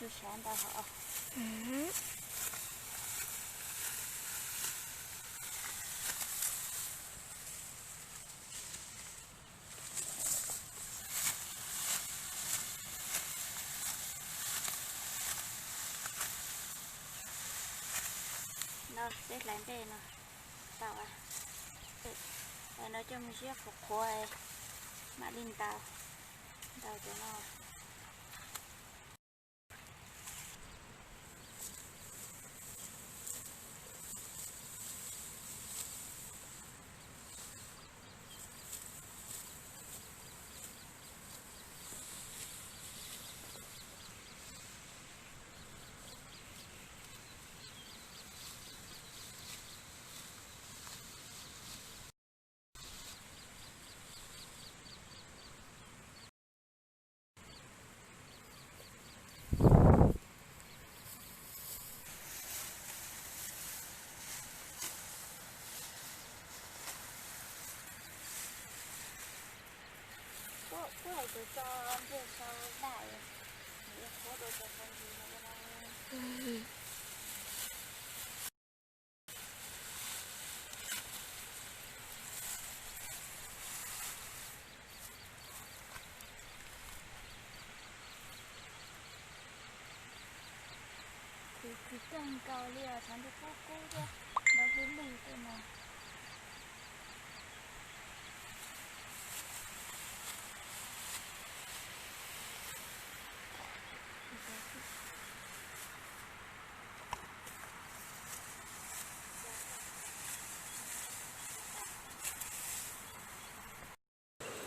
Sav ntau hov. No peb hlais nplej no tau, no coj mus ziab qhuav qhuav mam li ntaus, ntaus cov no. Kuv tsis txawj nkaus li os, tshav ntuj kub kub thiab ntau hlwb lwg tej no.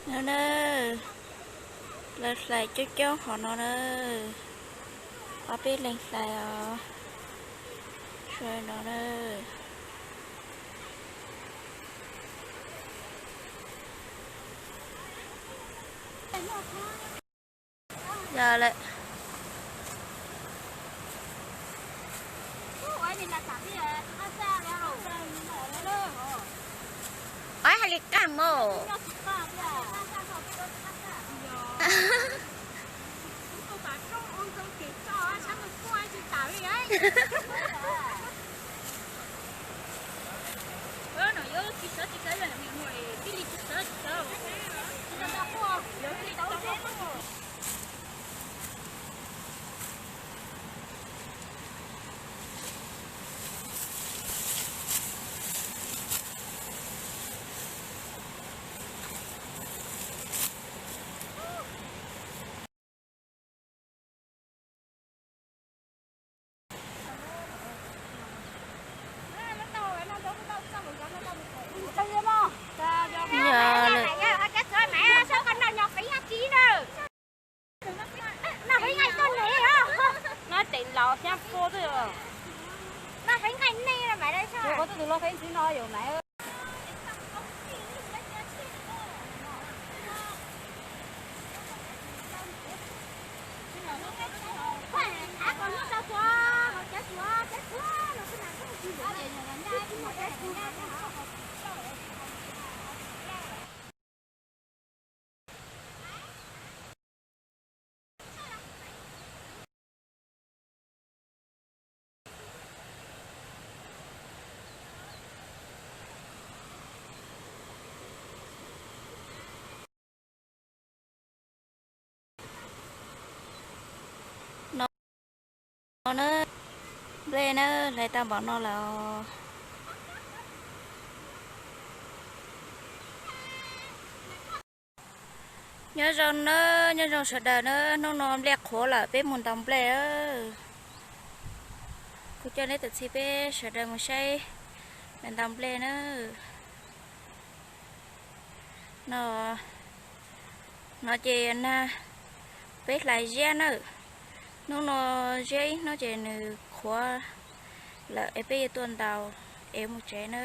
No na, lawv hlais coob coob hov no na, ob peb leeg hlais os, no na. Yog lawm. Ov, hais li qaj mog. No na, nplej na, hlais tau npaum no lawm. Nyob zoo na, nyob zoo sawv daws na, hnub no nplej qhuav lawm peb mus ntaus nplej. Kuv coj neb tuaj txhij peb sawv daws mus saib lawv ntaus nplej na. No, no ces nag peb hlais ziab na. Hnub no ziab ib hnub ces nws qhuav lawm es peb yuav tuaj ntaus es mus tsev na.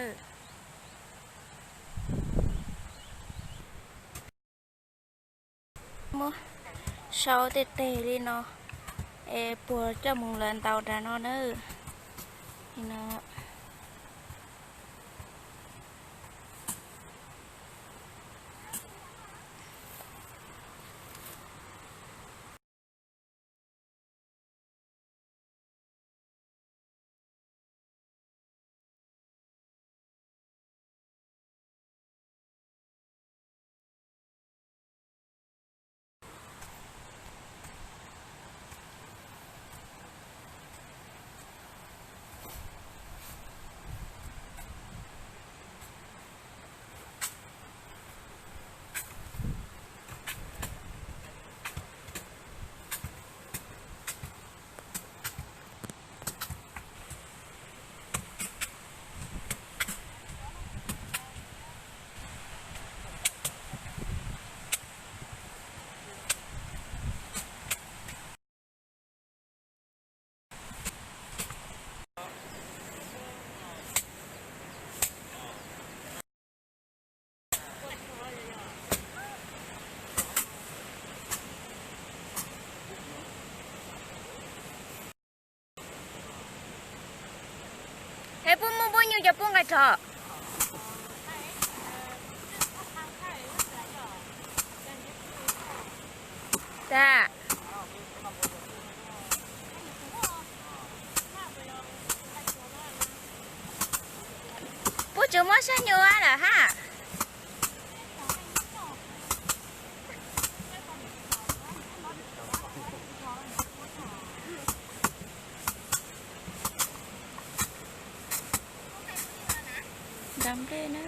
Muab sau tej teg li no es puag coj mus lawv ntaus nram no na. Cov pub nqaij rog. Tag. Pub tsis muab sab nyuj lawm hab. Nrog nplej na.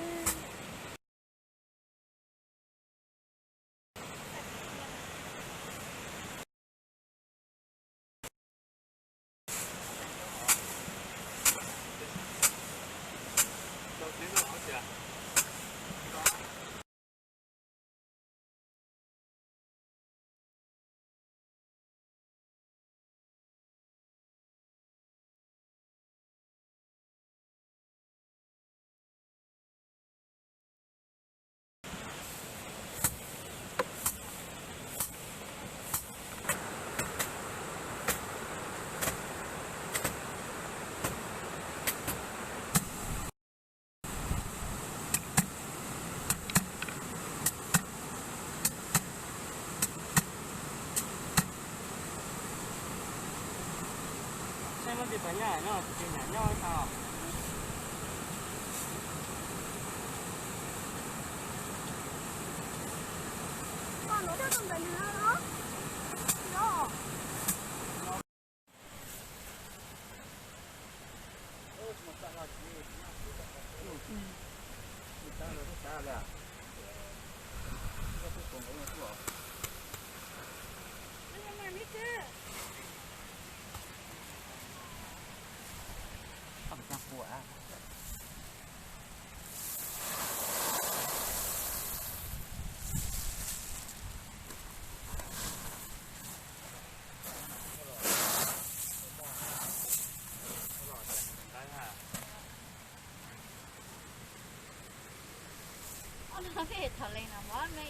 Thaum le no mov me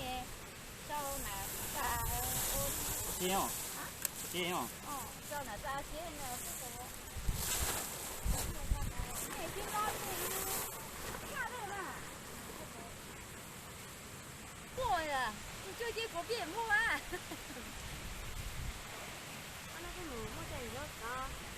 sau na, sau na, sau na, tuaj, tus tsawg ces kuv pib mus a. Muaj cai yuav tod.